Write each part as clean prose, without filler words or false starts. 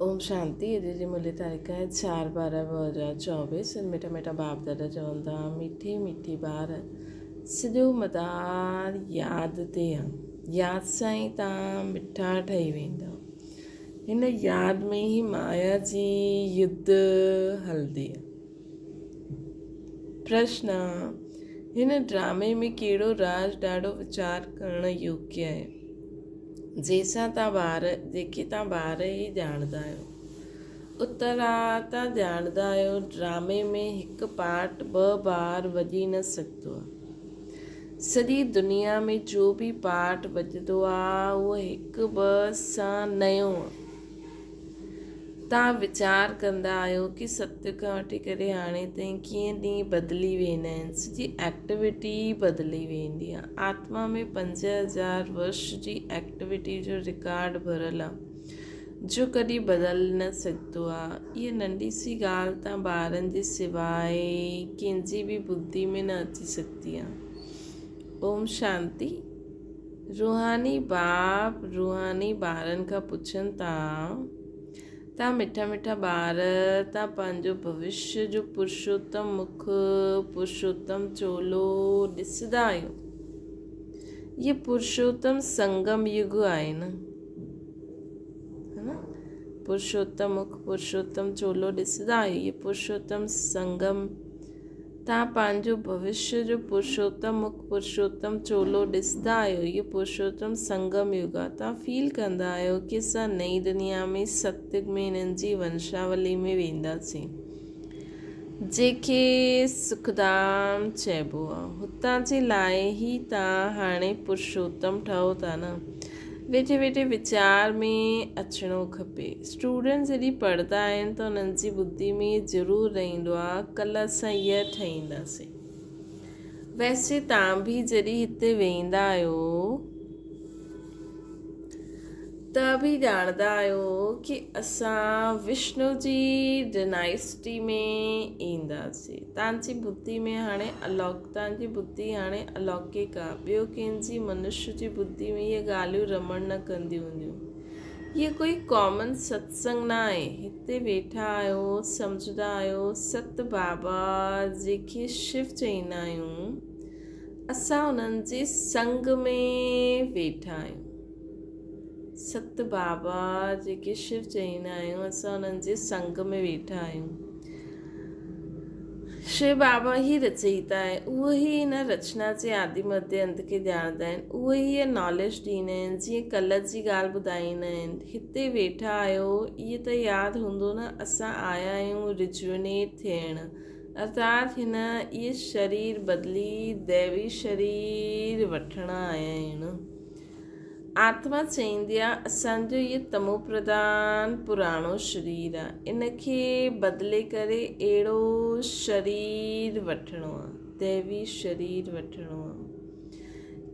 اوم شانتي اڄ جي ملي تاريخ آهي 4/12/2024 سنڌ مٺا مٺا باپ دادا چون ٿا مٺي مٺي ٻار سڄو مدار ياد تي آ ياد سان ئي تان مٺا ٺهي ويندؤ هن ياد ۾ ئي مايا جي يڌ هلندي آ. پرشن، هن ڊرامي ۾ ڪهڙو راز ڏاڍو ويچار ڪرڻ يوگيه آهي، جنهن سان توهان ٻار، جيڪي توهان ٻار ئي ڄاڻندا آهيو؟ اتر، توهان ڄاڻندا آهيو، ڊرامي ۾ هڪ پارٽ ٻه بار وڄي نه سگهندو آهي. سڄي دنيا ۾ جو به پارٽ وڄندو آهي، اهو هڪ ٻه سان نيو آهي. توهان ويچار ڪندا آهيو ڪي ستيء کان وٺي ڪري هاڻي تائين ڪيئن ڏينهن بدلي ويندا آهن، سڄي ايڪٽيوٽي ئي بدلي ويندي آهي. آتما ۾ 5000 ورش جي ايڪٽيوٽي جو رڪارڊ ڀريل آهي، جو ڪڏهن بدلي نه سگهندو آهي. اها ننڍي سي ڳالهه توهان ٻارن جي سواء ڪنهن جي به ٻڌي ۾ نه اچي سگهندي آهي. اوم شانتي. روحاني باپ روحاني ٻارن کان پڇن ٿا، توهان مٺا مٺا ٻار، توهان پنهنجو ڀوشيه جو پرشوتم مک، پرشوتم چولو ڏسندا آهيو؟ هي پرشوتم سنگم يگ آهي نه؟ ها نه؟ پرشوتم مک، پرشوتم چولو ڏسندا آهيو؟ هي پرشوتم سنگم توهان پنهنجو ڀوشيه جو پرشوتم مک پرشوتم چولو ڏسندا آهيو، اهو پرشوتم سنگم يگ آهي. توهان فيل ڪندا آهيو ڪي اسان نئين دنيا ۾ ستيگ ۾ انهن جي ونشاولي ۾ وينداسين، جنهن کي سکڌام چئبو آهي. هتان جي لاء ئي توهان هاڻي پرشوتم ٺهو ٿا نه؟ ويٺي ويٺي ويچار ۾ اچڻو کپي. اسٽوڊنٽ جڏهن پڙهندا آهن ته انهن جي ٻڌي ۾ ضرور رهندو آهي ڪلهه اسان هيء ٺهينداسين. ويسي توهان به جڏهن هتي ويهندا آهيو ته به ڄاڻندا آهيو ڪي اسان وشنو جي ڊنائسٽي ۾ اينداسين. توهان جي ٻڌي ۾ هاڻي الوڪ توهان جي ٻڌي هاڻي الوڪڪ آ. ٻيو ڪنهن جي منش جي ٻڌي ۾ اهي ڳالهيون رمڻ نه ڪنديون هونديون. هيء ڪوئي ڪامن ستسنگ نه آهي. هتي ويٺا آهيو، سمجهندا آهيو، ست بابا جنهن کي شو چئيندا آهيون، اسان انهن جي سنگ ۾ ويٺا آهيون. ست بابا جيڪي شو چئيندا آهيون اسان انهن جي سنگ ۾ ويٺا آهيون. شو بابا ئي رچئيتا آهي، اهو ئي هن رچنا جي آدي مڌي انت کي ڄاڻندا آهن، اهو ئي هيء ناليج ڏيندا آهن، جيئن ڪلهه جي ڳالهه ٻڌائيندا آهن، هتي ويٺا آهيو، اهي ته ياد هوندو نه اسان آيا آهيون ريجوينيٽ ٿيڻ، ارٿات هن اهي شرير بدلي ديوي شرير وٺڻ آيا آهيون نه. آتما چئيندي آ، اسان جو هيء تمو پرڌان پراڻو شرير آ، ان کي بدلي ڪري اهڙو شرير وٺڻو آ، ديوي شرير وٺڻو آ.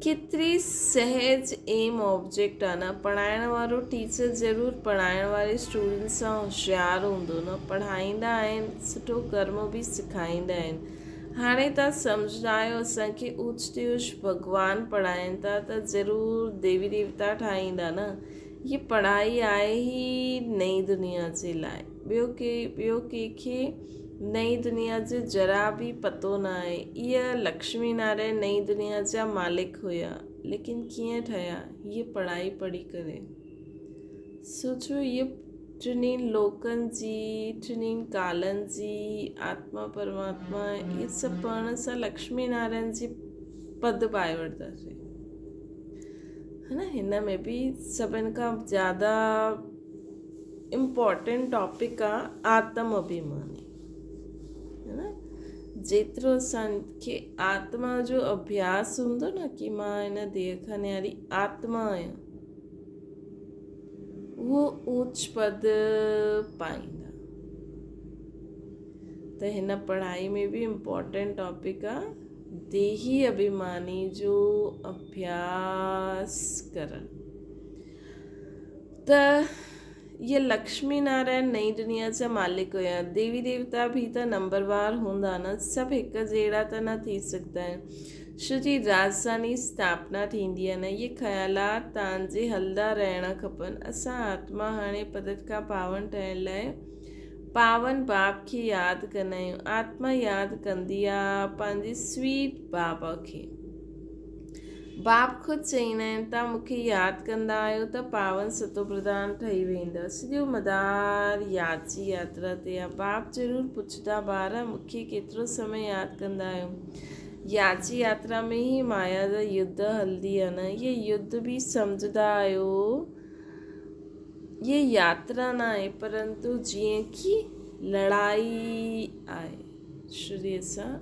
ڪيتري سهج ايم آبجيڪٽ آ نه، پڙهائڻ وارو ٽيچر ضرور پڙهائڻ واري اسٽوڊنٽ سان هوشيار هوندو نه، پڙهائيندا آهن، سٺو ڪرم به سکائيندا آهن. هاڻي توهان سمجهندا آهيو اسان کي اوچ تي اوچ ڀڳوان پڙهائين ٿا ته ضرور ديوي ديوتا ٺاهيندا نه. هيء پڙهائي آهي ئي نئين دنيا جي لاء. ٻيو ڪي ٻيو ڪنهن کي نئين دنيا جو ذرا به پتو نه آهي. اهي لڪشمي نارائڻ نئين دنيا جا مالڪ هيا ليڪن ڪيئن ٺهيا؟ هيء پڙهائي پڙهي ڪري. سوچو اهي ٽنهي لوڪن جي، ٽنهي ڪالن جي، آتما پرماتما اهي سڀ پڙهڻ سان لڪشمي نارائڻ جي پد پائي وٺنداسين. ها نه هن ۾ به سڀن کان زياده امپورٽنٽ ٽاپڪ آ آتم اڀيماني. ها نه جيترو اسان کي آتما جو اڀياس هوندو نه ڪي مان هن ديهه کان نياري آتما آهيان. اهو اوچ پد پائيندا. ته هن پڙهائي ۾ به امپورٽنٽ ٽاپڪ آ ديهي اڀيماني جو اڀياس ڪرڻ. ته اهي لڪشمي نارائڻ نئين دنيا جا مالڪ هيا. ديوي ديوتا به ته نمبروار هوندا نه، سڀ هڪ جهڙا ته نه ٿي سگهندا آهن. شو جي راڄڌاني اسٿاپنا ٿيندي آهي نه اهي خيالات توهان جي هلندا رهڻا کپن. اسان آتما هاڻي پتت کان پاون ٺهڻ لاء پاون باپ کي ياد ڪندا آهيون. آتما ياد ڪندي آ پنهنجي سويٽ بابا کي. باپ خود چئيندا آهن توهان مون کي ياد ڪندا آهيو ته پاون ستوپرڌان ٺهي ويندا. سڄو مدار ياد جي ياترا تي آ. باپ ضرور پڇندا ٻار مون کي ڪيترو سمي ياد ڪندا آهيو. ياد جي ياترا ۾ ئي مايا جا يڌ هلندي آ نه. اهي يڌ به سمجهندا آهيو. اهي ياترا نه آهي پرنتو جيئن ڪي لڙائي آهي. شرير سان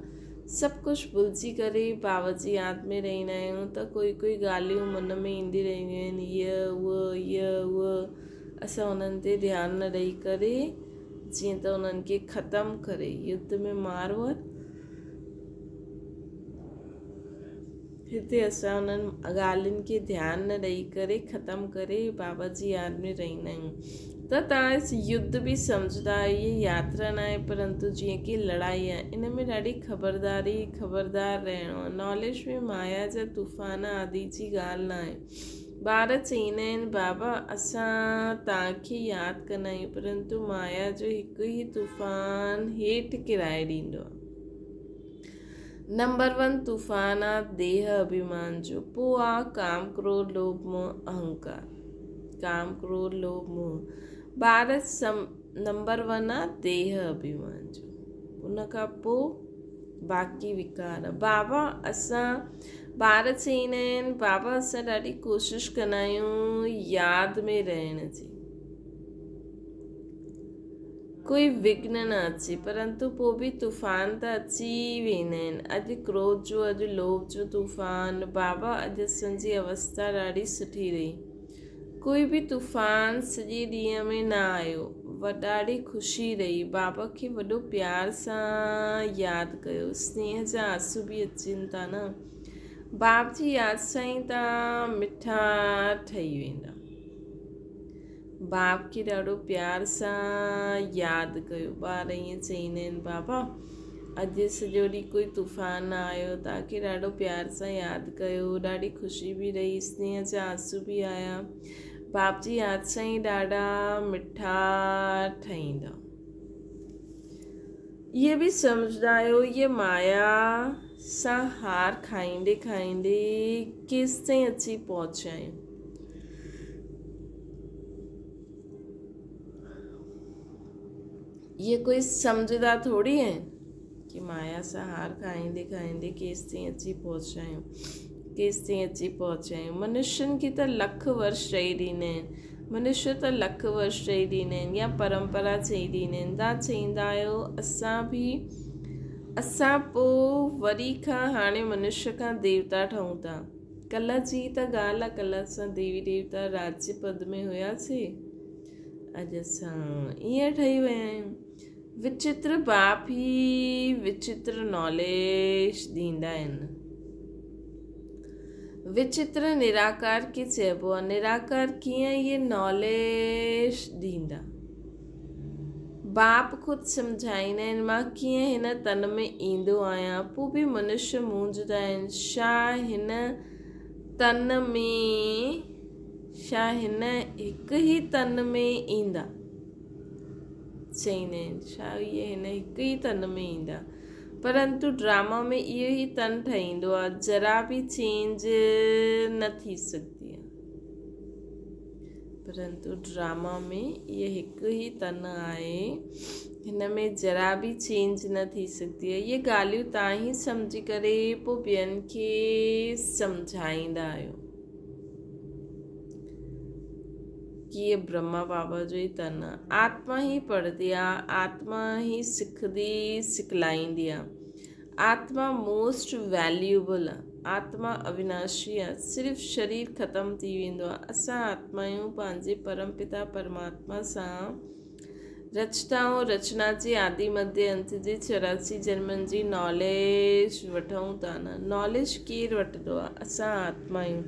سڀ ڪجهه ڀلجي ڪري بابا جي ياد ۾ رهندا آهيون ته ڪوئي ڪوئي ڳالهيون من ۾ ايندي رهنديون آهن هيء هوء هيء هوء اسان انهن تي ڌيان نه ڏئي ڪري جيئن ته انهن کي ختم ڪري يڌ ۾ مارو هتي اسان انهن ڳالهين کي ڌيان نه ڏئي ڪري ختم ڪري بابا جي ياد ۾ رهندا آهيون ته توهان يڌ به سمجهندا آهيو هي ياترا نه آهي پرنتو جيئن ڪي لڙائي آهي ان ۾ ڏاڍي خبرداري خبردار رهڻو آهي ناليج ۾ مايا جا طوفان آدي جي ڳالهه نه آهي ٻار چئيندا آهن بابا اسان توهان کي ياد ڪندا آهيون پرنتو مايا جو هڪ ئي طوفان هيٺ ڪرائي ڏيندو آهي. نمبر ون طوفان آ ديهه اڀيمان جو، پو آ ڪام ڪروڌ لوڀ موه اهنڪار. ڪام ڪروڌ لوڀ موه ڀارت سم نمبر ون آ ديهه اڀيمان جو، ان کان پو باقي وڪار. بابا اسان ٻار چئيندا آهن بابا اسان ڏاڍي ڪوشش ڪندا آهيون ياد ۾ رهڻ جي. ڪوئي وگهن نه اچي، پرنتو پوء به طوفان ته اچي ئي ويندا آهن. اڄ ڪروڌ جو، اڄ لوڀ جو طوفان. بابا اڄ اسان جي اوستا ڏاڍي سٺي رهي. ڪوئي به طوفان سڄي ڏينهن ۾ نه آيو. ڏاڍي خوشي رهي. بابا کي وڏو پيار سان ياد ڪيو. سنيهه جا آنسو به اچن ٿا نه. باپ جي ياد سان ئي ته مٺا ٺهي ويندا. باپ کي ڏاڍو پيار سان ياد ڪيو. ٻار ائين چئيندا آهن، بابا اڄ سڄو ڏينهن ڪوئي طوفان نه آيو، توهان کي ڏاڍو پيار سان ياد ڪيو، ڏاڍي خوشي به رهي، سنيهه جا آنسو به آيا. باپ جي ياد سان ئي ڏاڍا مٺا ٺهيندا. اهي به سمجهندا آهيو، اهي مايا سان هار کائيندي کائيندي ڪيستائين اچي پهچيا آهيون. اهي ڪوئي سمجهندا ٿوري آهن ڪي مايا سان هار کائيندي کائيندي ڪيستائين اچي پهچيا آهيون ڪيستائين اچي پهچيا آهيون. منشين کي ته لک ورش چئي ڏيندا آهن، منشي ته لک ورش چئي ڏيندا آهن يا پرمپرا چئي ڏيندا آهن. تان چئيندا آهيو اسان به اسان پوء وري کان هاڻي منشي کان ديوتا ٺهون ٿا. ڪلهه جي ته ڳالهه آ، ڪلهه اسان ديوي ديوتا راجيه پد ۾ هياسي، اڄ اسان ائين ٺهي ويا آهيون. وچتر باپ ئي وچتر ناليج ڏيندا آهن. وچتر نراڪار کي چئبو آهي. نراڪار ڪيئن اهي ناليج ڏيندا؟ باپ خود سمجهائيندا آهن، مان ڪيئن هن تن ۾ ايندو آهيان، پوء به منشي مونجهندا آهن، ڇا هن تن ۾، ڇا هن هڪ ئي تن ۾ ايندا؟ چئيندا آهن، ڇا اهي هن هڪ ئي تن ۾ ايندا؟ پرنتو ڊراما ۾ اهو ئي تن ٺهيندو آهي، ذرا به چينج نه ٿي سگهندي آهي. پرنتو ڊراما ۾ اهي هڪ ئي تن آهي، هن ۾ ذرا به چينج نه ٿي سگهندي آهي. اهي ڳالهيون توهان ئي سمجهي ڪري پوء ٻين کي سمجهائيندا آهيو. ڪي اهي برهما بابا جو ئي تن آهي. آتما ئي پڙهندي آهي، آتما ئي سکندي سکلائيندي آهي. آتما موسٽ ويليوبل آ، آتما اويناشي آ، صرف شرير ختم ٿي ويندو آ، اسان آتمايون پنهنجي پرم پتا پرماتما سان رچتا ۽ رچنا جي آدي مڌي انت جي 84 جنمن جي ناليج وٺون ٿا نه، ناليج ڪير وٺندو آ، اسان آتمايون.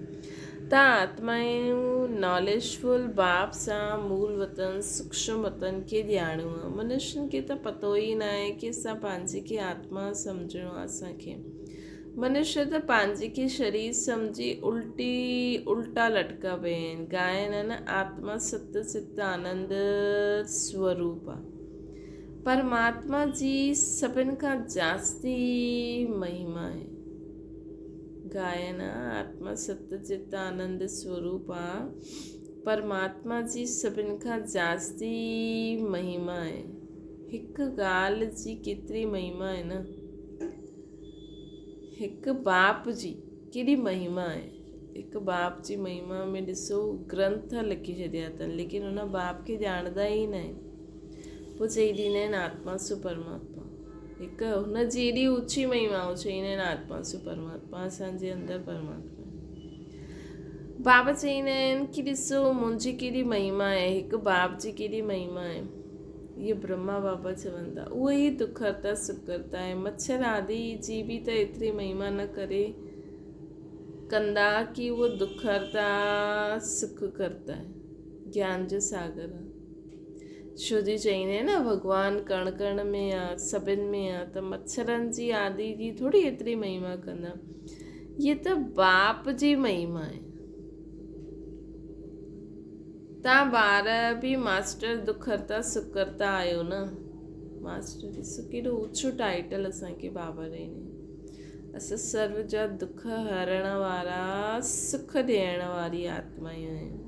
ته آتمائون ناليجفل باپ سان مول وطن، سوڪشم وطن، کي ڄاڻيو آهي. منشين کي ته پتو ئي ناهي ڪي اسان پنهنجي کي آتما سمجهڻو آهي اسان کي. منشيه ته پنهنجي کي شرير سمجهي الٽي الٽا لٽڪا پيا آهن. گائن آهي نه آتما ست چت آنند سوروپ آ. پرماتما جي سڀن کان جاستي مهما آهي. گائن آ آتما ست چت آنند سوروپ آ. پرماتما جي سڀن کان جاستي مهما آهي. هڪ ڳالهه جي ڪيتري مهما آهي نه. هڪ باپ جي ڪيڏي مهما آهي. هڪ باپ جي مهما ۾ ڏسو گرنٿ لکي ڇڏيا اٿن ليڪن ان باپ کي ڄاڻندا ئي نه آهن. پوء چئي ڏيندا آهن آتما سو پرماتما. هڪ هن جي ايڏي اوچي مهما هو چئيندا آهن آتما سو پرماتما اسان جي اندر پرماتما آهي. بابا چئيندا آهن ڪي ڏسو منهنجي ڪيڏي مهما آهي هڪ باپ جي ڪيڏي مهما آهي. اهي برهما بابا چون ٿا. اهو ئي دک هرتا سک ڪرتا آهي. مڇر آدي جي به ته ايتري مهما نه ڪري ڪندا ڪي اهو دک هرتا سک ڪرتا آهي. گيان جو ساگر آهي. ڇو جي چئيندا آهن نه ڀڳوان ڪڻ ڪڻ ۾ آ سڀن ۾ آ ته مڇرن جي آدي جي ٿوري ايتري مهما ڪندا. هيء ته باپ جي مهما آهي. تان ٻار به ماسٽر دکرتا سکرتا آهيو نه. ماسٽر ڏسو ڪيڏو اوچو ٽائيٽل اسان کي بابا ڏني. اسان سرو جا دک هرڻ وارا سک ڏيڻ واري آتمايون آهيون.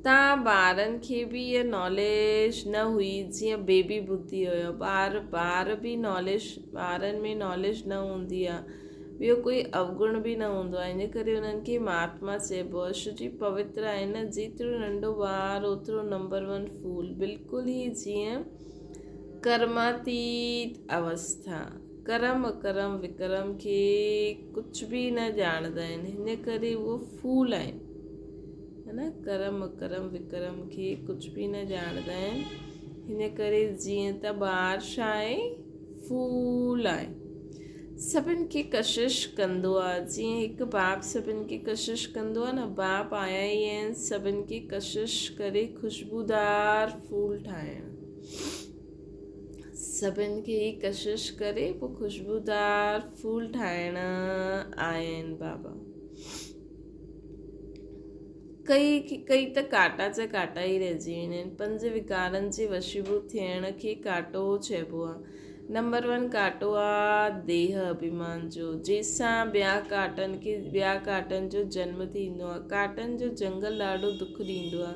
تان ٻارن کي به اها ناليج نه هئي جيئن بيبي ٻڌي هيو. ٻار ٻار به ناليج ٻارن ۾ ناليج نه هوندي آهي. ٻيو ڪوئي اوگڻ به نه هوندو آهي، ان ڪري انهن کي مهاتما چئبو آهي. شو جي پوتر آهي نه، جيترو ننڍو ٻار اوترو نمبر ون ڦول، بلڪل ئي جيئن ڪرماتيت اوسٿا، ڪرم اڪرم وڪرم کي ڪجهه به نه ڄاڻندا آهن، ان ڪري اهو ڦول آهن، هي نه، ڪرم اڪرم وڪرم کي ڪجهه به نه ڄاڻندا آهن، ان ڪري جيئن ته ٻار ڇا آهي؟ ڦول آهي. سڀن کي ڪشش ڪندو آ. جيئن هڪ باپ سڀن کي ڪشش ڪندو آ نه، باپ آيا ئي آهن سڀن کي ڪشش ڪري خوشبودار ڦول ٺاهڻ. سڀن کي ئي ڪشش ڪري پوء خوشبودار ڦول ٺاهڻ آيا آهن بابا. ڪئي ڪئي ته ڪاٽا جا ڪاٽا ئي رهجي ويندا آهن. پنج وڪارن جي وشيڀوت ٿيڻ کي ڪاٽو چئبو آهي. نمبر ون ڪاٽو آ ديهه اڀيمان جو، جنهن سان ٻيا ڪاٽن کي ٻيا ڪاٽن جو جنم ٿيندو آ. ڪاٽن جو جنگل ڏاڍو دک ڏيندو آ.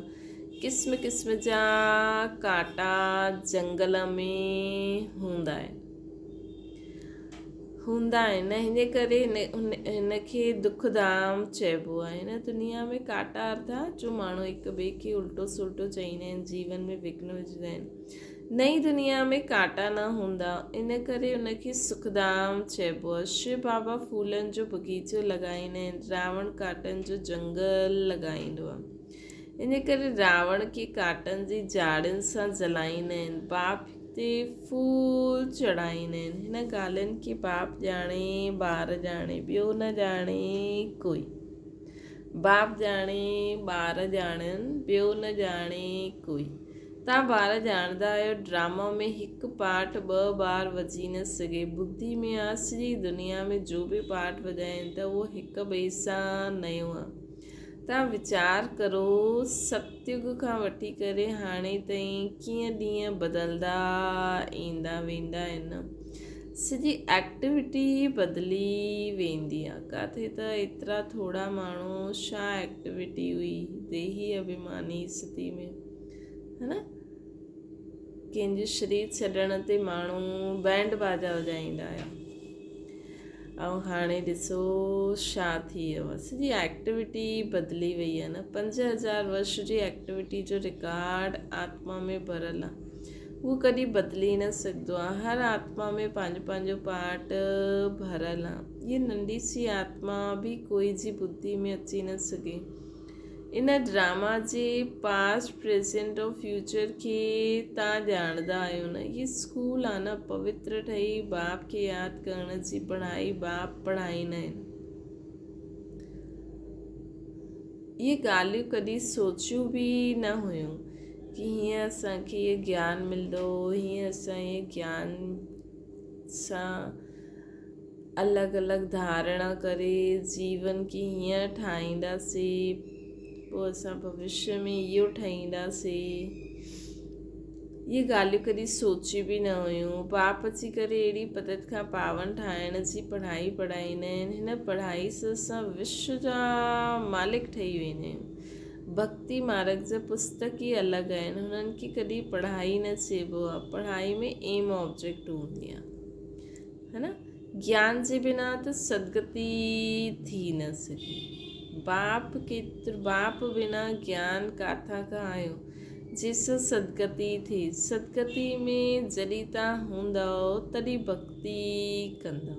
قسم قسم جا ڪاٽا جنگل ۾ هوندا آهن. هوندا آهن هن ڪري هن کي دک ڌام چئبو آهي. هن دنيا ۾ ڪاٽا ارٿا جو ماڻهو هڪ ٻئي کي الٽو سلٽو چئيندا آهن، جيون ۾ وگهن وجهندا آهن. نئين دنيا ۾ ڪاٽا نه هوندا، ان ڪري ان کي سک ڌام چئبو آهي. شو بابا ڦولن جو باغيچو لڳائيندا آهن، راوڻ ڪاٽن جو جنگل لڳائيندو آهي. ان ڪري راوڻ کي ڪاٽن جي جاڙين سان جلائيندا آهن، باپ تي ڦول چڙهائيندا آهن. هن ڳالهين کي باپ ڄاڻي، ٻار ڄاڻي، ٻيو نه ڄاڻي ڪوئي. باپ ڄاڻي، ٻار ڄاڻن، ٻيو نه ڄاڻي ڪوئي. تان ٻار ڄاڻندا آهيو ڊرامو ۾ هڪ پارٽ ٻه بار وڄي نه سگهي. ٻڌي ۾ آ سڄي دنيا ۾ جو به پارٽ وڄائين ته اهو هڪ ٻئي سان نيو آ. توهان ويچار ڪرو ستيگ کان وٺي ڪري هاڻي تائين ڪيئن ڏينهن بدلدا ايندا ويندا آهن. سڄي ايڪٽيوٽي ئي بدلي ويندي آ. ڪاٿي ته ايترا ٿورا ماڻهو ڇا ايڪٽيوٽي هئي ديهي اڀيماني استٿي ۾ ها نه ڪنهن جي شرير ڇڏڻ تي ماڻهو بينڊ باجا وڄائيندا هيا. ۽ هاڻي ڏسو ڇا ٿي ويو آهي سڄي ايڪٽيوٽي بدلي وئي آهي نه 5000 ورش جي ايڪٽيوٽي جو رڪارڊ آتما ۾ ڀريل آهي اهو ڪڏهن بدلي نه سگهندو آهي هر آتما ۾ پنهنجو پنهنجو پارٽ ڀريل آهي هيء ننڍي سي آتما به ڪوئي جي ٻڌي ۾ اچي نه سگهي ان ڊراما جي پاسٽ، پريزنٽ ۽ فيوچر کي تان ڄاڻندا آهيو نه؟ هي اسڪول آ نه پوتر ٺهي باپ کي ياد ڪرڻ جي پڙهائي باپ پڙهائيندا آهن. اهي ڳالهيون ڪڏهن سوچيون به نه هيون ڪي هيئن اسان کي اهي گيان ملندو هيئن اسان اهي گيان سان. الڳ الڳ ڌارڻا ڪري جيون کي هيئن ٺاهينداسين، پوء اسان ڀوشيه ۾ اهو ٺهينداسين. اهي ڳالهيون ڪڏهن سوچي به نه هيون. باپ اچي ڪري اهڙي پتت کان پاون ٺاهڻ جي پڙهائي پڙهائيندا آهن. هن پڙهائي سان اسان وشو جا مالڪ ٺهي ويندا آهيون. ڀڳتي مارگ جا پستڪ ئي الڳ آهن. هنن کي ڪڏهن پڙهائي نه چئبو آهي. پڙهائي ۾ ايم آبجيڪٽ هوندي آهي. ها نه؟ گيان جي بنا ته سدگتي ٿي نه سگهي. باپ ڪيترو باپ بنا گيان ڪاٿان کان آيو جنهن سان سدگتي ٿئي. سدگتي ۾ جڏهن تان هوندؤ تڏهن ڀڳتي ڪندؤ.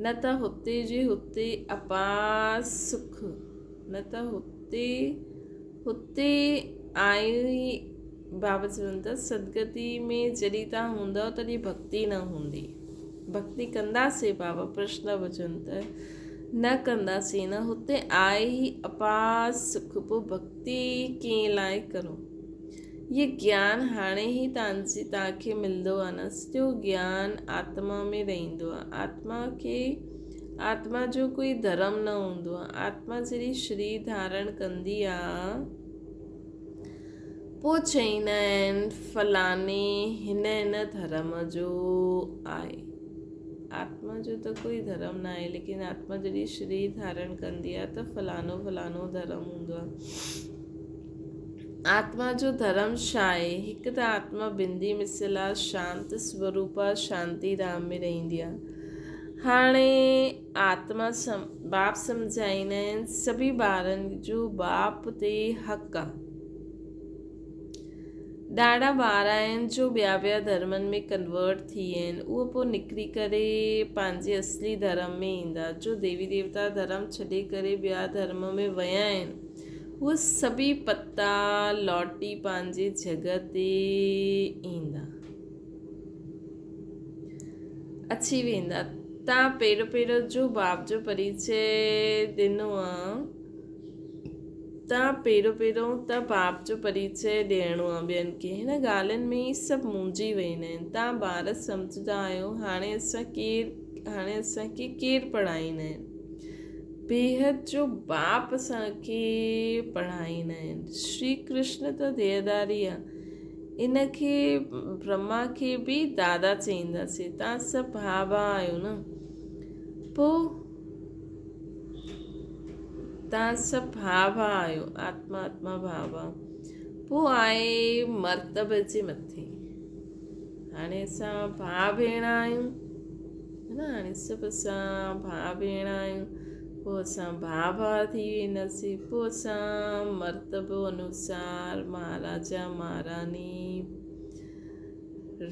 نه ته هتي جي هتي اپار سک نه ته هتي هتي آيو ئي بابا چون ٿا سدگتي ۾ جڏهن توهان هوندؤ تڏهن ڀڳتي نه هوندي. ڀڳتي ڪنداسين بابا پرشن پڇن ته نه ڪنداسين نه هتي آهي ئي اپار سک پوء ڀڳتي ڪنهن لاء ڪرون. هي گيان هاڻي ئي توهان توهان کي ملندو آهي نه سڄو گيان آتما ۾ رهندو آهي آتما کي آتما جو ڪوئي ڌرم نه هوندو آهي آتما جڏهن شرير ڌارڻ ڪندي آهي پوء چئيندا آهن فلاڻي هن هن ڌرم جو آهي. آتما جو ته ڪوئي ڌرم نه آهي ليڪن آتما جڏهن شرير ڌارڻ ڪندي آهي ته فلاڻو فلاڻو ڌرم هوندو آهي. آتما جو ڌرم ڇا آهي؟ هڪ ته آتما بندي مثل آهي، شانت سوروپ آهي، شانتي ڌام ۾ رهندي آهي. هاڻي آتما باپ سمجهائيندا آهن سڀئي ٻارن جو باپ تي حق آ. ڏاڍا ٻار آهن جو ٻيا ٻيا ڌرمن ۾ ڪنورٽ ٿي ويا آهن اهي پوء نڪري ڪري پنهنجي اصلي ڌرم ۾ ايندا جو ديوي ديوتا ڌرم ڇڏي ڪري ٻيا ڌرم ۾ ويا آهن اهي سڀئي پتا لوٽي پنهنجي جڳهه تي ايندا. اچي ويندا. تان پهريون پهريون جو باپ جو پريچي ڏنو آ. تان پهريون پهريون ته باپ جو پريچي ڏيڻو آ ٻين کي. هن ڳالهين ۾ ئي سڀ منجهي ويندا آهن. تان ٻار سمجهندا آهيو هاڻي اسان ڪير هاڻي اسان کي ڪير پڙهائيندا آهن. بيحد جو باپ اسان کي پڙهائيندا آهن. شري ڪرشن ته ديهداري آ. ان کي برهما کي به دادا چئينداسين. توهان سڀ ڀاء ڀاء آهيو نه. پوء توهان سڀ ڀاء ڀاء آهيو، آتما آتما ڀاء ڀاء. پوء آهي مرتبي جي مٿي. هاڻي اسان ڀاء ڀيڻ آهيون. نه هاڻي سڀ اسان ڀاء ڀيڻ آهيون. پوء اسان ڀاء ڀاء ٿي وينداسين. پوء اسان مرتبو انوسار مهاراجا مهاراني،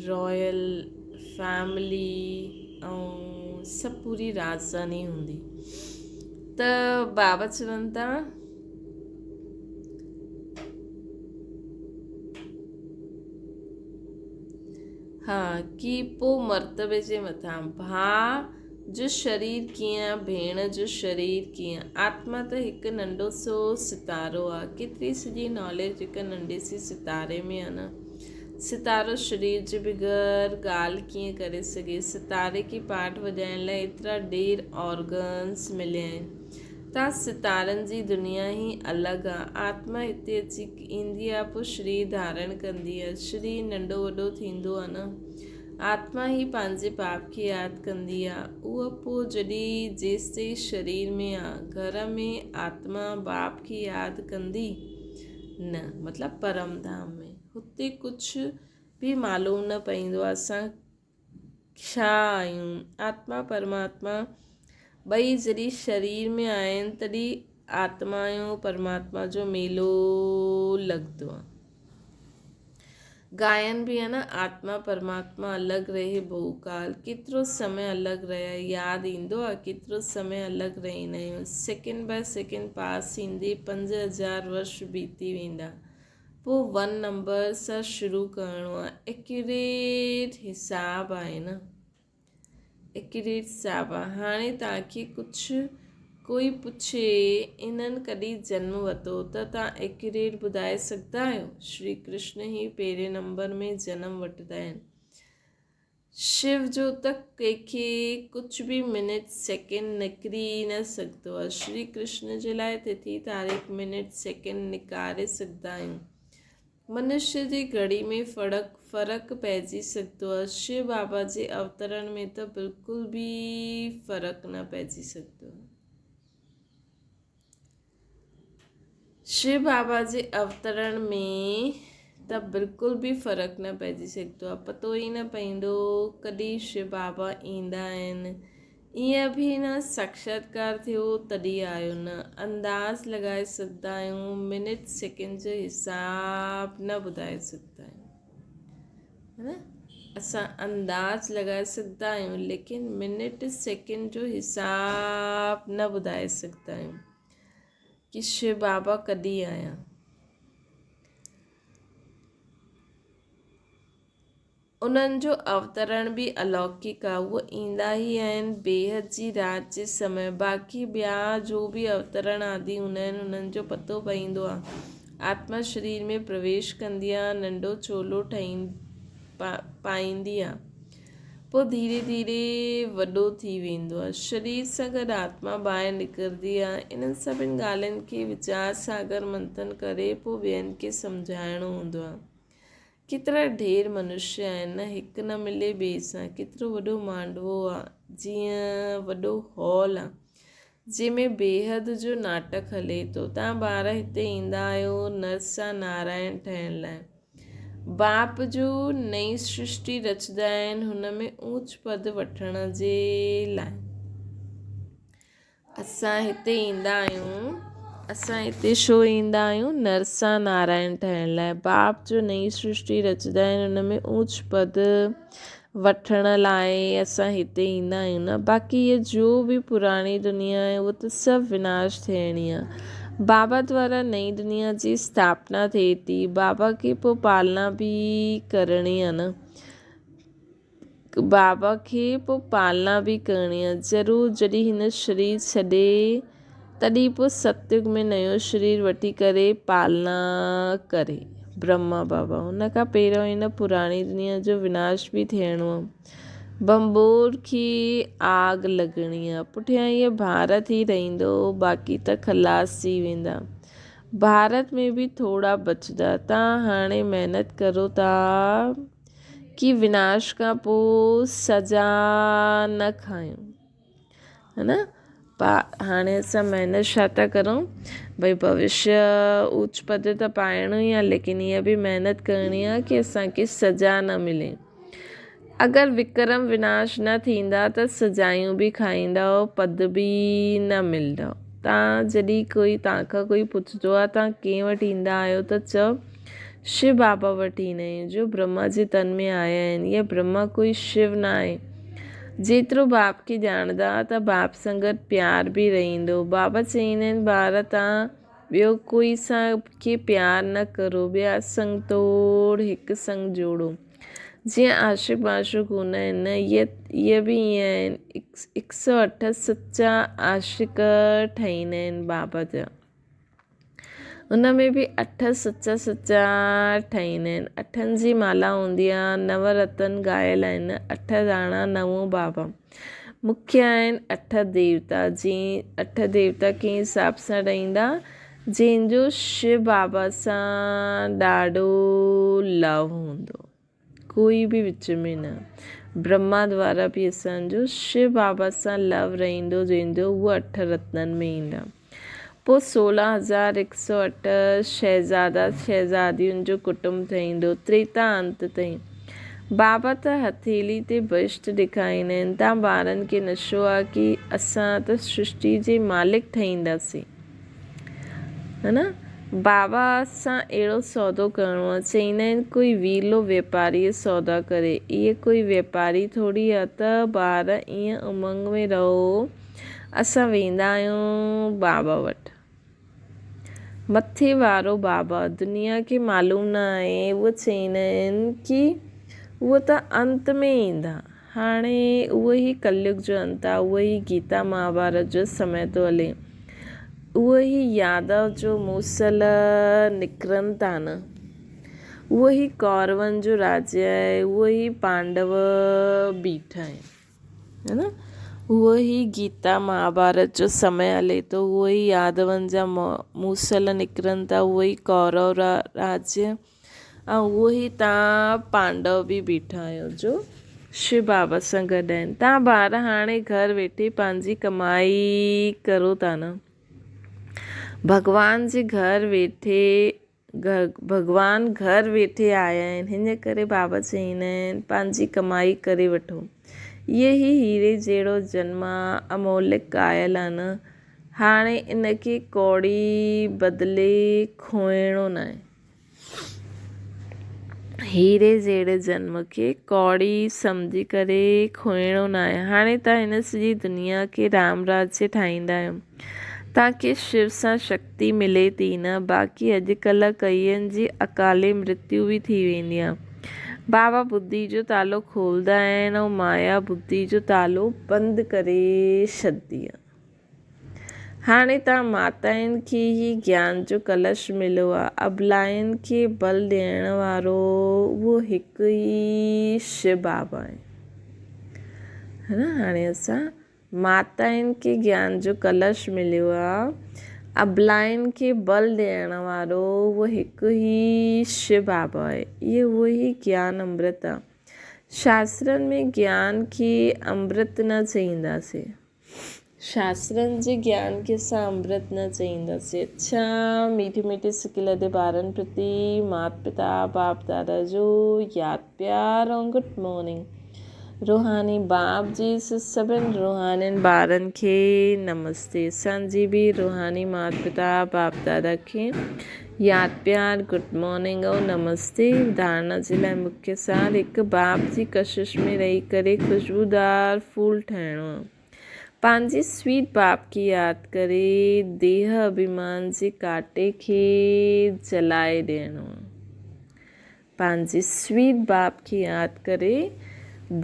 رائل فيملي ۽ سڀ پوري راڄڌاني هوندي. ته بابا چون ٿا. ها ڪي پوء مرتبي جي مٿان ڀاء جو شرير ڪيئن، ڀيڻ جو شرير ڪيئن. آتما ته هڪ ننڍو سو ستارو آ. ڪيتري سڄي ناليج هڪ ننڍي سي ستاري ۾ آ نه. ستارو شرير جي بغير ڳالهه ڪيئن ڪري سگهي. ستاري کي پاٺ وڄائڻ لاء ايترا ڊير آرگنس مليا آهن. تان ستارن جي دنيا ئي الڳ آ. آتما هتي اچي ايندي آ پوء شرير ڌارڻ ڪندي آ. شرير ننڍو وڏو ٿيندو آ نه. آتما ئي پنهنجي باپ کي ياد ڪندي آ. اها پوء جڏهن جيستائين شرير ۾ آ، گهر ۾ آتما باپ کي ياد ڪندي نه، مطلب پرم ڌام ۾. هتي ڪجهه به معلوم نه پوندو آ اسان ڇا آهيون. آتما پرماتما ٻئي جڏهن شرير ۾ آهن تڏهن آتما ۽ پرماتما جو ميلو لڳندو آ. گائن به آهي نه آتما پرماتما الڳ رهي بهوڪال ڪيترو سمي الڳ رهيا ياد ايندو آهي ڪيترو سمي الڳ رهيندا آهيون سيڪنڊ باء سيڪنڊ پاس ٿيندي 5000 ورش بيتي ويندا پوء ون نمبر سان شروع ڪرڻو آهي ايڪيوريٽ حساب آهي نه ايڪيوريٽ حساب آهي هاڻي توهان کي ڪجهه ڪوئي پڇي انهن ڪڏهن جنم ورتو ته توهان ايڪيوريٽ ٻڌائي سگهندا آهيو؟ شري ڪرشن ئي پهرين نمبر ۾ جنم وٺندا آهن. شو جو ته ڪنهن کي ڪجهه به منٽ سيڪنڊ نڪري ئي نه سگهندو آهي. شري ڪرشن جي لاء تٿي تاريخ منٽ سيڪنڊ نڪاري سگهندا آهيون. منشي جي گهڙي ۾ فرق فرق پئجي سگهندو آهي. شو بابا جي اوترڻ ۾ ته بلڪل به فرق نه پئجي سگهندو آهي. شو بابا جي اوترڻ ۾ ته بلڪل به فرق نه پئجي سگهندو آهي پتو ئي نه پئيندو ڪڏهن شو بابا ايندا آهن ائين به نه ساڪشاتڪار ٿيو تڏهن آيو نه انداز لڳائي سگهندا آهيون منٽ سيڪنڊ جو حساب نه ٻڌائي سگهندا آهيون ها اسان انداز لڳائي سگهندا آهيون ليڪن منٽ سيڪنڊ جو حساب نه ٻڌائي سگهندا آهيون ڪي شو بابا ڪڏهن آيا. انهن جو اوترڻ به الوڪڪ آ، اهي ايندا ئي آهن بيحد جي رات جي سمي، باقي ٻيا جو به اوترڻ آدي هوندا آهن انهن جو پتو پئيندو آ. آتما شرير ۾ پرويش ڪندي آ، ننڍو چولو پائيندي آ. پوء ڌيري ڌيري وڏو ٿي ويندو آهي. شرير سان گڏ آتما ٻاهر نڪرندي آهي. انهن سڀني ڳالهين کي ويچار ساگر منٿن ڪري پوء ٻين کي سمجهائڻو هوندو آهي. ڪيترا ڍير منشي آهن نه هڪ نه ملي ٻئي سان. ڪيترو وڏو مانڊوو آهي، جيئن وڏو هال آهي، جنهن ۾ بيحد جو ناٽڪ هلي ٿو. توهان ٻار هتي ايندا آهيو نر سان نارائڻ ٺهڻ لاء. باپ جو نئين سرشٽي رچندا آهن هن ۾ اوچ پد وٺڻ جي لاء. اسان هتي ايندا آهيون اسان هتي ڇو ايندا آهيون نرسا نارائڻ ٺهڻ لاء باپ جو نئين سرشٽي رچندا آهن ان ۾ اوچ پد وٺڻ لاء اسان هتي ايندا آهيون نه باقي هيء جو به پراڻي دنيا آهي اهو ته سڀ وناش ٿيڻي آهي بابا دوارا نئين دنيا جي اسٿاپنا ٿئي ٿي بابا کي پوء پالنا به ڪرڻي آهي نه بابا کي پوء پالنا به ڪرڻي آهي ضرور جڏهن هن شرير ڇڏي تڏهن پوء ستيگ ۾ نيو شرير وٺي ڪري پالنا ڪري برهما بابا. ان کان پهريون هن پراڻي دنيا جو وناش به ٿيڻو آ. ڀنڀور کي آگ لڳڻي آ. پٺيان هيء ڀارت ئي رهندو، باقي ته خلاص ٿي ويندا. ڀارت ۾ به ٿورا بچندا. توهان هاڻي محنت ڪرو ٿا ڪي وناش کان پوء سزا نه کايون. ها نه پا هاڻي اسان محنت ڇا ٿا ڪرون ڀئي ڀوشيه اوچ پد ته پائڻو ئي آهي ليڪن هيء به محنت ڪرڻي آهي ڪي اسان کي سزا نه ملي اگر وڪرم وناش نه ٿيندا ته سزايون به کائيندا پد به نه ملندو تان جڏهن ڪوئي تان کان ڪوئي پڇندو آهي تان ڪنهن وٽ ايندا آهيو ته چئو شو بابا وٽ ايندا آهيون جو برهما جي تن ۾ آيا آهن يا برهما ڪوئي شو نه آهي جيترو باپ کي ڄاڻندا ته باپ سان گڏ پيار به رهندو. بابا چئيندا آهن ٻار تان ٻيو ڪوئي سان کي پيار نه ڪرو ٻيا سنگ توڙ هڪ سنگ جوڙو. جيئن عاشق معشوق هوندا آهن نه اهي به ائين آهن هڪ سو اٺ سچا عاشق ٺهيندا آهن بابا جا. ان ۾ به اٺ سچا سچا ٺهيندا آهن. اٺن جي مالا هوندي آهي. نو رتن ڳايل آهن. اٺ راڻا نو بابا. مکيه آهن اٺ ديوتا. جي اٺ ديوتا ڪنهن حساب سان رهندا جنهن جو شو بابا سان ڏاڍو لو هوندو. ڪوئي به وچ ۾ نه. برهما دوارا به اسان جو شو بابا سان لو رهندو جنهن جو هو اٺ رتنن ۾ ايندا. پوء 16108 شهزادا شهزادين جو ڪٽنب ٺهيندو تريتا انت تائين. بابا ته هٿيلي تي بهشت ڏيکاريندا آهن. تان ٻارن کي نشو آ ڪي اسان ته سرشٽي جي مالڪ ٺهينداسين. ها نه بابا سان اهڙو سودو ڪرڻو آ. چئيندا آهن ڪوئي ويلو ويپاريء سودا ڪري. اهي ڪوئي ويپاري ٿوري آ ته ٻار ائين امنگ ۾ رهو. اسان ويندا آهيون بابا وٽ. مٿي وارو بابا دنيا کي معلوم نه آهي. اهي چئيندا آهن ڪي اهي ته انت ۾ ايندا. هاڻي اهو ئي ڪليگ جو انت آ، اهو ئي گيتا مهاڀارت جو سمي ٿو هلي، اهو ئي يادو جو موسل نڪرن ٿا نه. اهو ئي ڪورون جو راجيه آهي، اهو ئي پانڊو بيٺا آهن، هي نه؟ اهو ئي گيتا مهاڀارت جو سمي هلي ٿو، اهو ئي يادون جا موسل نڪرن ٿا، اهو ئي ڪورو راجيه ۽ اهو ئي توهان پانڊو به بيٺا آهيو جو شو بابا سان گڏ آهن. توهان ٻار هاڻي گهر ويٺي پنهنجي ڪمائي ڪرو ٿا نه؟ ڀڳوان جي گهر ويٺي ڀڳوان گهر ويٺي آيا آهن، هن ڪري بابا چئيندا آهن پنهنجي ڪمائي ڪري وٺو. اهي ئي هيري جهڙو جنم آ، امولڪ آيل آ نه، هاڻي ان کي ڪوڙي بدلي کوئڻو ناهي. هيري جهڙي جنم کي ڪوڙي سمجهي ڪري کوئڻو ناهي. هاڻي توهان هن سڄي دنيا کي رام راجيه ٺاهيندا آهيو. توهان کي شو سان شڪتي ملي ٿي نه، باقي اڄڪلهه ڪئين جي اڪالي مرتيو به ٿي ويندي آهي. بابا ٻڌي جو تالو کولدا آهن ۽ مايا ٻڌي جو تالو بند ڪري ڇڏندي آهي. هاڻي توهان ماتائن کي ئي گيان جو ڪلش مليو آ. ابلائن کي بل ڏيڻ وارو اهو هڪ ئي شو بابا آهي. ها نه هاڻي اسان ماتائن کي گيان جو ڪلش مليو آ. ابلائن کي بل ڏيڻ وارو اهو هڪ ئي شو بابا آهي. اهو اهو ئي گيان امرت آ. شاسترن ۾ گيان کي امرت نه چئينداسين. شاسترن جي گيان کي اسان امرت نه چئينداسين. اڇا ميٺي ميٺي سڪيلڌي ٻارن پرتي مات پتا باپ دادا جو ياد پيار ۽ گڊ مارننگ. روحاني باپ جي سڀن روحانين ٻارن کي نمستي. اسان جي به روحاني مات پتا باپ دادا کي ياد پيار گڊ مارننگ ۽ نمستي. ڌارڻا جي لاء مکيه سار هڪ باپ جي ڪشش ۾ رهي ڪري خوشبودار ڦول ٺاهڻو آهي. پنهنجي سويٽ باپ کي ياد ڪري ديهه اڀيمان جي ڪاٽي کي جلائي ڏيڻو. پنهنجي سويٽ باپ کي ياد ڪري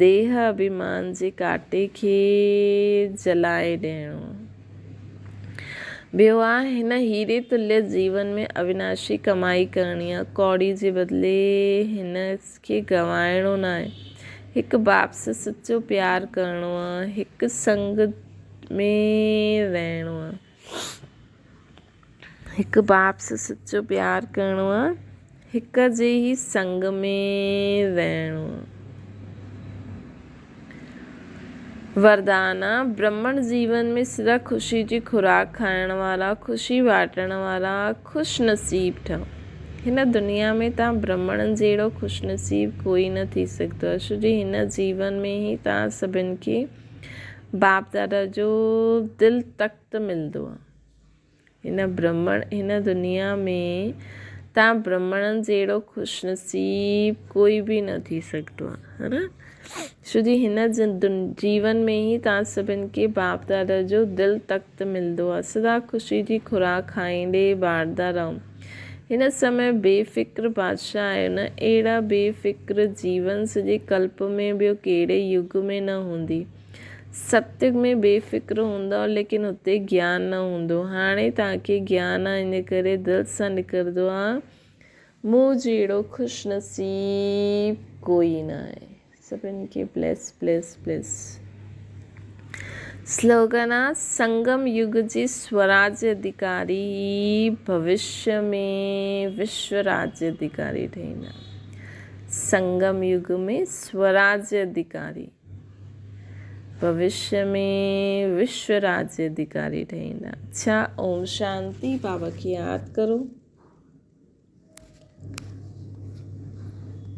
ديهه اڀيمان جي ڪاٽي کي جلائي ڏيڻو. ٻيو آ هن هيري تليه جيون ۾ اويناشي ڪمائي ڪرڻي آ، ڪوڙي جي بدلي هن کي گنوائڻو ناهي. هڪ باپ سان سچو پيار ڪرڻو آ. هڪ سنگ ۾ رهڻو آ. هڪ باپ سان سچو پيار ڪرڻو آ. هڪ جي ئي سنگ ۾ رهڻو آ. وردان آ، برهمڻ جيون ۾ سدا خوشي جي خوراڪ کائڻ وارا، خوشي بانٽڻ وارا خوش نصيب ٺهو. هن دنيا ۾ توهان برهمڻن جهڙو خوش نصيب ڪوئي نه ٿي سگهندو آهي، ڇو جو هن جيون ۾ ئي توهان سڀن کي باپ دادا جو دل تخت ملندو آهي. هن برهمڻ هن دنيا ۾ توهان برهمڻن جهڙو خوش نصيب ڪوئي به نه ٿي سگهندو آهي ها نه ڇو جي هن جيون ۾ ئي توهان سڀن کي باپ دادا جو دل تخت ملندو آهي سدا خوشي جي خوراڪ کائيندي بانٽدا رهو هن سمي بي فڪر بادشاهه آهيو نه اهڙا بي فڪر جيون سڄي ڪلپ ۾ ٻيو ڪهڙي يگ ۾ نه هوندي ستيگ ۾ بي فڪر هوندؤ ليڪن اتي گيان نه هوندو. هاڻي توهان کي گيان آ ان ڪري دل سان نڪرندو آ مون جهڙو خوش نصيب ڪوئي ناهي. سڀن کي بليس بليس بليس. سلوگن آ سنگم يگ جي سوراج اڌيڪاري ڀوشيه ۾ وشو راج اڌيڪاري ٺهيندا. سنگم يگ ۾ سوراج اڌيڪاري. ڀوشيه ۾ وشو راجيه اڌيڪاري ٺهيندا. اڇا اوم شانتي بابا کي ياد ڪرو.